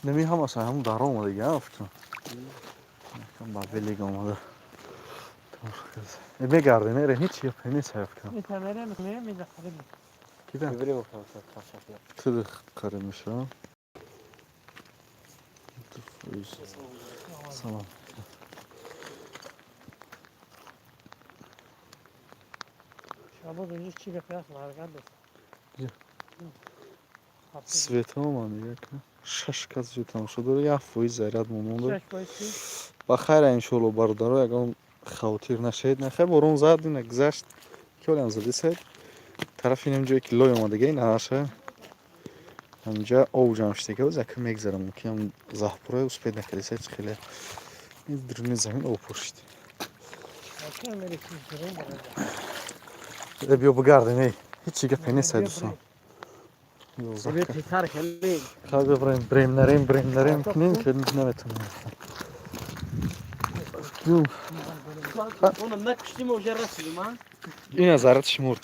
Нами ҳамаша ҳамун дар омадага, фикр ба велик омада. Мегардем, мерем, ҳеч гапе нест, фикр. Кида? Туди қариб мешавам. Салом. Шабоз, инҷо чӣ гапе аст? Ҳаракат аст. Свет омад, шаш кас ҷо тамошо дора, 1% заряд монда. Ба хайра, иншоалло, бародаро, ягон хавотир нашавед. Нахай, борон зад, ина гузашт, кёлям задисед. Тарафи инам ҷое ки лой омадага, ин аша ҳаминҷа об ҷамъ шудага, боз яка мегзарам, мумкин заҳпура успеть накардисед. Хеле дуруни замин об пӯшид. Биё бигардем, эй, ҳечи гапе нест, ай дӯстон. Хай, бибрем, брем нарем, брем нарем кунем, ки наметонем. Ина зарат шумурд.